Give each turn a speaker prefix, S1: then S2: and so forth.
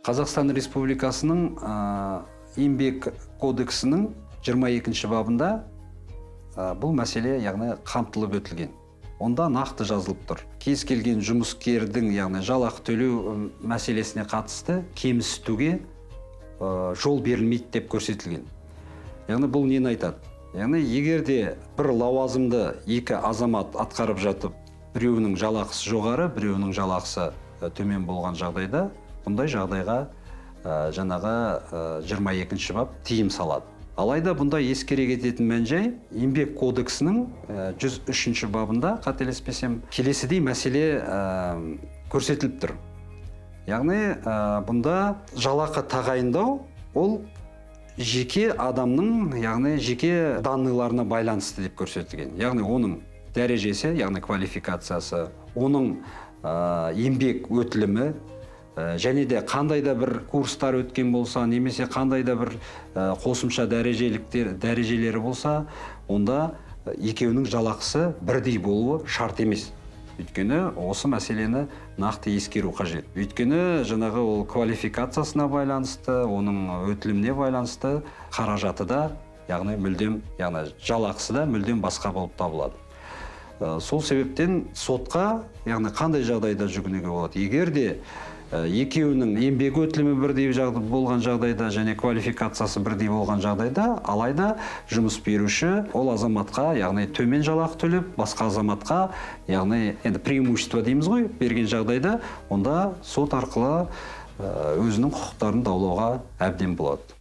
S1: Қазақстан Республикасының Еңбек кодексінің 22 бабында бұл мәселе, яғни, қамтылып өтілген. Онда нақты жазылып тұр: кез келген жұмыскердің, яғни, жалақы төлеу мәселесіне қатысты кемсітуге жол берілмейді деп көрсетілген. Яғни бұл нені айтады? Яғни егер де бір лауазымды екі азамат атқарып жатып, біреуінің жалақысы жоғары, біреуінің жалақысы төмен болған жағдайда, бұндай жағдайға жаңағы 22 бап тыйым салады. Алайда бұнда ескере кететін мән-жай: Еңбек кодексінің 103 бабында, қателеспесем, келесідей мәселе көрсетіліп тұр. Яғни бұнда жалақы тағайындау ол жеке адамның, яғни, жеке данный ларына байланысты деп көрсетілген. Яғни оның дәрежесі, яғни квалификациясы, оның еңбек өтілімі және де қандай да бір курстар өткен болса немесе қандай да бір қосымша дәрежеліктер, дәрежелері болса, онда екеуінің жалақысы бірдей болуы шарт емес. Өйткені осы мәселені нақты ескеру қажет, өйткені жаңағы ол квалификациясына байланысты, оның өтіліміне байланысты қаражаты да, яғни мүлдем, яғни жалақысы да мүлдем басқа болып табылады. Сол себептен сотқа, яғни, қандай жағдайда жүгінуге болады? Егер де екеуінің еңбек өтілімі бірдей болған жағдайда және квалификациясы бірдей болған жағдайда, алайда жұмыс беруші ол азаматқа, яғни, төмен жалақы төлеп, басқа азаматқа, яғни, енді преимущество дейміз ғой, берген жағдайда, онда сот арқылы өзінің құқықтарын даулауға әбден болады.